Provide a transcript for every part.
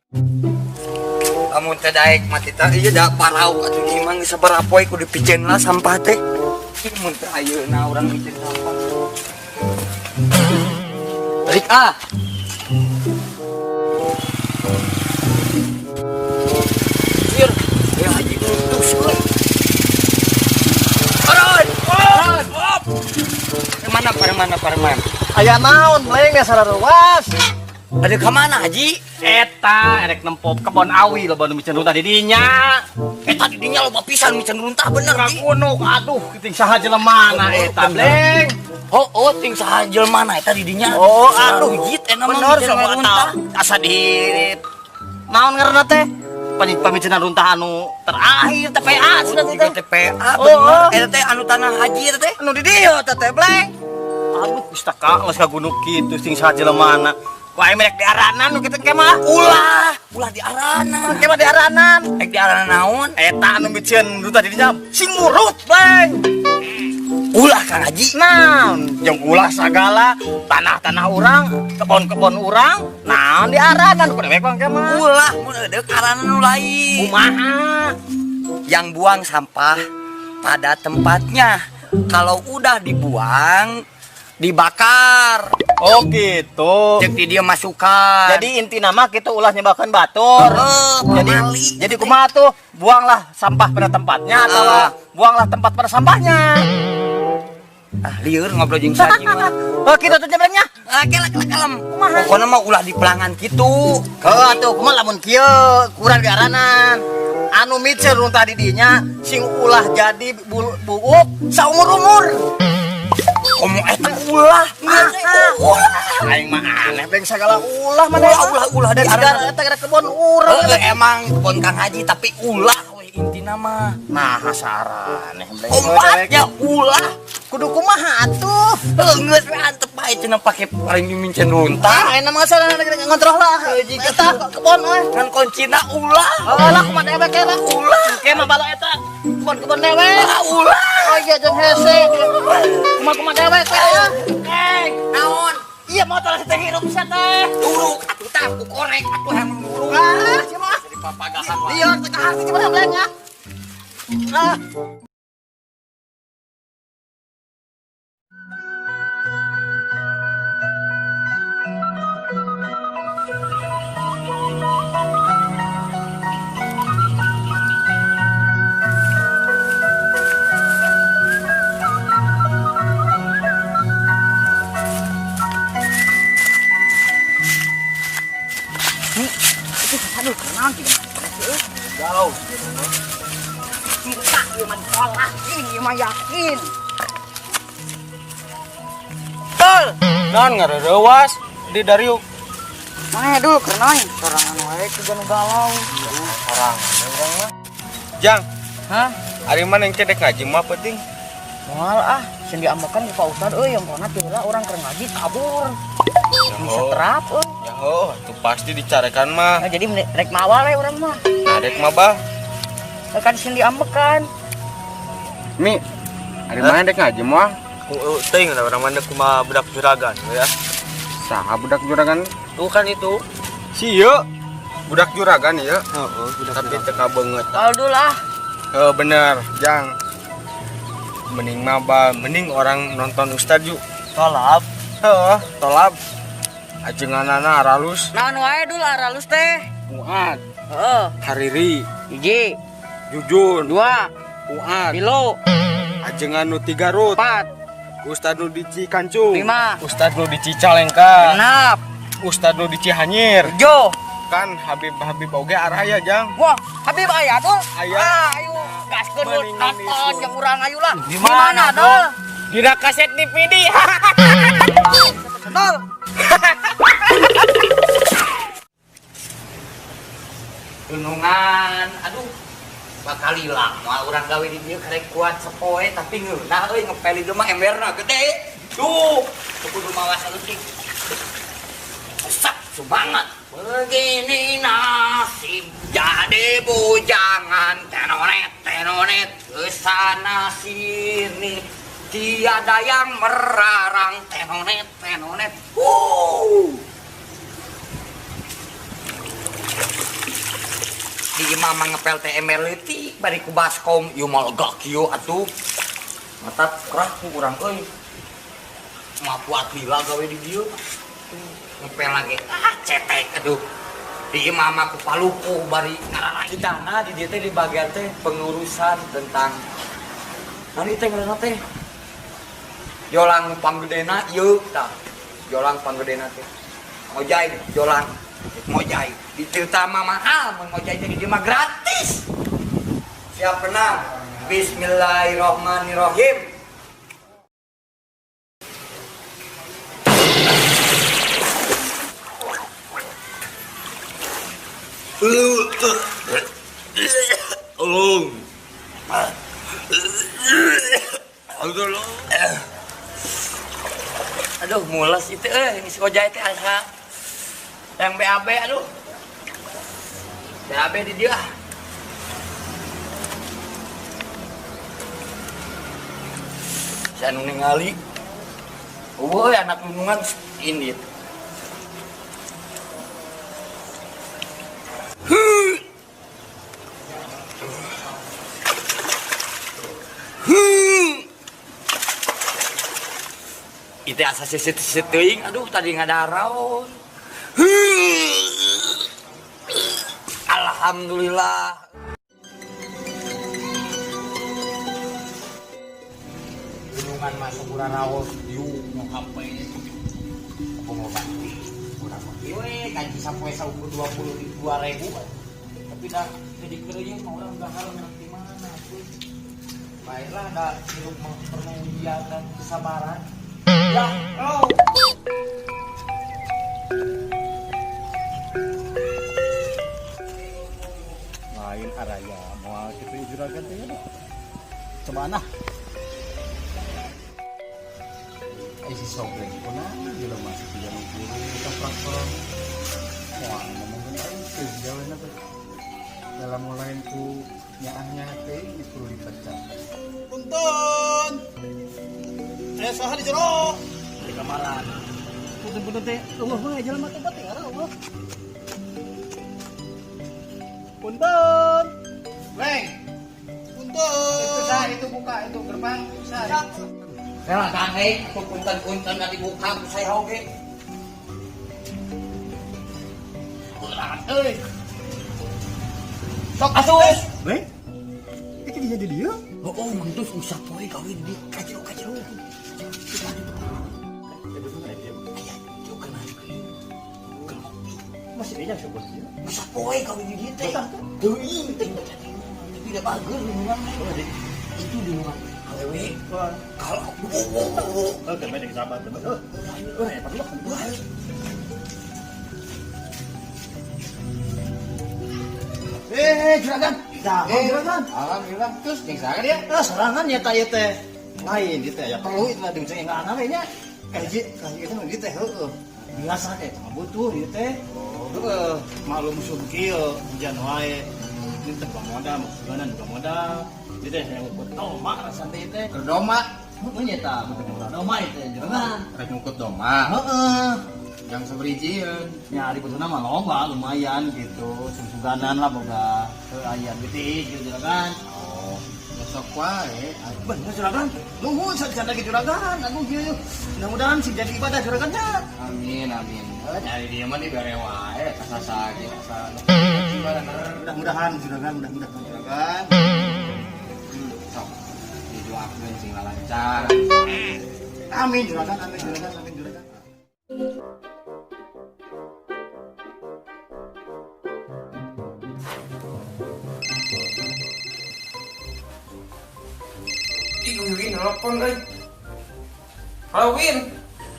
Amun teh daek mati teh ieu da parau atuh ieu mah geus sabaraha poe kudu dipiceun lah sampah teh. Mun teh ayeuna urang miceun sampah. Balik ah. Biar ya haji putus euy. Aron, aron. Mana parman parman? Aya naon leng dasar ruas. Ada ka mana haji? Eta erek nempo kebon awi loba nu miceun runtah di dinya. Eta di dinya loba pisan miceun runtah bener di. Gunung aduh ting saha jelemana eta bleng. Oh, oh ting saha jelemana eta di dinya. Oh, aduh jit eta mah bener miceun runtah. Asa di naon ngaranna teh? Pamicenan runtah anu terakhir TPA sudah teh. TPA bener. Eta teh anu tanah haji eta teh. Anu di dieu teh teh bleng. Aduh geus teh ka geus ka gunung kitu ting saha jelemana. Ku aing merek di aranan nu kitu ke mah. Ulah, ulah di aranan. Ke mah di aranan. Ek di aranan naon? Eta anu miceun runtah di dinya sing murut bleng. Ulah Kang Haji. Naon jeung ulah sagala tanah-tanah urang, kebon-kebon urang, naon di aranan ku dewek mah ke mah. Ulah mun eudeuk aranan nu lain. Kumaha? Yang buang sampah pada tempatnya. Kalau udah dibuang dibakar. Oh gitu. Jeung di dia masukan. Jadi inti nama kita ulah nyebakan batur. Jadi kumaha tuh? Buanglah sampah pada tempatnya atau buanglah tempat pada sampahnya. Ah lieur ngobrol jeung saji mah. Oh kitu tuh jebrengnya. Ah kelak kelak kalem. Pokokna mah ulah di pelangan kitu. Heuh atuh kumaha lamun kieu kurang diaranan. Anu miceun runtah di dinya sing ulah jadi buuk saumur-umur. Ngomong eta ulah, ulah. Aing mah aneh beng sagala ulah mana ulah ulah ulah dari segala eta gara kebon urang. Emang kebon Kang Haji tapi ulah we intina mah. Nah saraneh beng. Ompatnya ulah. Kudu kumaha atuh? Geus we antep bae cenah pake paling dimincen runtah. Aing mah salah ngontrol lah. Eta kebon euy. Kan kuncina ulah. Heuh lah kumaha dewek lah. Ulah. Ke mah balo eta. Kebon-kebon dewek. Ulah. Oh iya jeung hese. Kumaha-kumaha dewek teh aya. Eh, naon? Iya motor teh hirup sia teh. Turuk atuh tah ku korek atuh hayang muruk. Ah, sia mah. Jadi papagahan wae. Lieur teh kahar teh gimana belenya? Ah. Aduh, kenang tidak jauh. Minta ieu mah ditolak, ieu mah yakin. Tol. Naon ngareurewas di Dariuk. Mana dulu kenang sorangan wae kudu nu galau. Sorangan urang mah. Jang. Hah? Ari mana yang cedek ngaji mah penting? Moal ah, sing diambekan ku Pak Ustad euy yang kona teh heula urang keur ngaji kabur. Bisa terap euy. Ya oh, itu pasti dicarekan mah. Nah, jadi rek mawal we urang mah. Nah, rek mah bah. Kan sing diambekan. Mi, ari mana dek ngaji mah? Teuing lah urang mana kumaha budak juragan ya. Saha budak juragan? Tuh kan itu. Si ieu budak juragan ieu. Heeh, budak. Tapi teu kabeungeut. Tol lah. Heuh bener, Jang. Mending maba, mending orang nonton Ustad yuk. Tolap. Heeh, tolap. Ajenganana aralus. Naon wae dul aralus teh? Muad. Heeh. Hariri. Hiji. Jujun. Dua. Muad. Tilu. Ajengan nu tiga rut. Empat. Ustad nu di Cikancung. Lima. Ustad nu di Cicalengka. Genap. Ustad nu di Cihanyir. Tujuh. Kan Habib Habib oge araya Jang. Wah, Habib aya dul. Aya. Ah, ayo gaskeun dul nonton jeung urang ayo lah. Di mana dul? Dina kaset DVD. Dul. Renungan, aduh. Bakal hilang moal urang gawe di dieu karek kuat sepoe tapi ngeunah euy ngepel di mah emberna gede. Duh, kudu mawa saeutik. Sak semangat. Begini nasib jadi bujangan tenonet tenonet ke sana sini tiada yang merarang tenonet tenonet. Di imah mah ngepel teh ember leutik bari ku baskom ieu mah lega kieu atuh. Mata kerah ku urang euy. Mah kuat lila gawe di dieu. Ngepel lagi ah cetek aduh. Di imah mah ku palupuh bari ngarana ditana di dieu teh di bagian teh pengurusan tentang nani teh ngaranna teh. Jolang panggedena ieu tah. Jolang panggedena teh. Ngojay jolang ngojay di Tirta mah mahal mun ngojay teh di dieu mah gratis. Siap renang. Bismillahirrahmanirrahim. Aduh, mules itu ini si ojai teh asa yang BAB aduh. BAB di dia. Saya nu ningali. Eueuh anak nunungan ini. Itu asa seuseut teuing aduh tadi ngadaraon. Alhamdulillah. Gunungan masuk urang raos diu nu HP aku mau bakti urang mah kieu we gaji sapoe saukur 22.000 tapi dah jadi kerja mah urang dahar ngerti mana tuh. Baiklah dah hidup mah perlu ujian dan kesabaran. Ya, oh. Lain araya moal kitu juragan teh ya. Cobaan ah. Ai si Sobreng kunaon jelema masih tiga nu guru ka praktor. Moal ngomongkeun aing teh jawena teh. Dalam lain ku nyaahnya teh geus kudu dipecat. Punten. Aya saha di jero? Di kamaran. Punten-punten teh eueuh mah jelema teh teh eueuh. Punten. Leng. Punten. Itu sah itu buka itu gerbang sah. Rela kang atuh punten-punten da dibuka ku saya oge. Ulah euy. Sok asuh. Leng. Itu dia di dieu. Oh, oh Mang Tus usah poe kawin di kacau-kacau. Masih dia coba dia. Usah poe kawin di dieu teh. Teuing tapi da bagus lingkungan teh. Itu lingkungan awewe. Kalau Oh, kemarin yang sahabat teman. Oh, ya perlu. Juragan. Dah, juragan. Alhamdulillah terus jeung saha dia? Ah, serangan ya ta ieu teh. Lain dieu teh ya perlu itu mah diuceng enggak we nya. Kaji kaji itu mah dieu teh heueuh. Biasa teh teu butuh dieu teh. Heueuh, maklum musuh kieu hujan wae. Dieu teh buka modal, bukan buka modal. Dieu teh saya ngukut doma rasana teh teh. Keur doma. Heueuh nya ta, ngukut doma ieu teh juragan. Rek ngukut doma. Heeh. Yang seberijieun. Ya ari butuhna mah loba lumayan gitu, sungsuganan lah boga aya gede gitu juragan. Oh, besok wae. Bener juragan. Nuhun saja lagi juragan, aku kieu. Mudah-mudahan sih jadi ibadah juragannya. Amin amin. Nyari dia mah dibere wae kasasa ge asa. Mudah-mudahan juragan, mudah-mudahan juragan. Sok didoakeun sing lancar. Amin juragan, amin juragan, amin juragan. Ih, Win, telepon euy. Halo Win.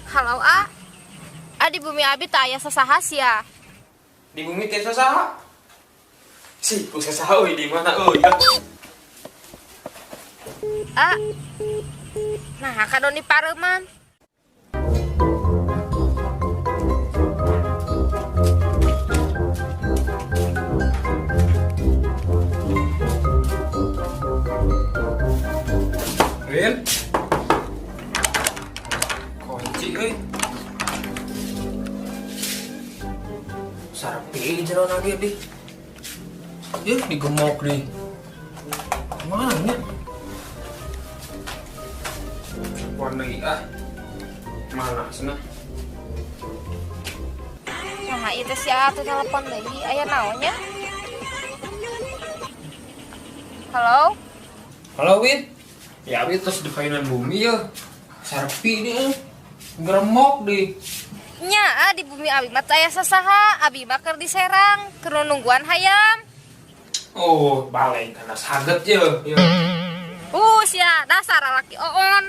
Halo A. A di bumi abi tak aya sasaha sia. Di bumi teh sasaha? Si, ku sasaha euy di mana euy? A. Nah, ka Doni Pareman. Win. Kunci euy. Sarpi jero lagi di. Ya digemok di. Mana nya? Warna ah. Mana cenah? Nah, ieu teh si Aa teh telepon deui, aya naonnya? Halo? Halo Win. Ya Win terus di payunan bumi ya. Sarpi ini eh. Geremok di. Nya, ah, di bumi abi mah teu aya sasaha, abi mah keur di Serang, keur nungguan hayam. Oh, balik karena saget ya. Ya. Sia dasar laki oon.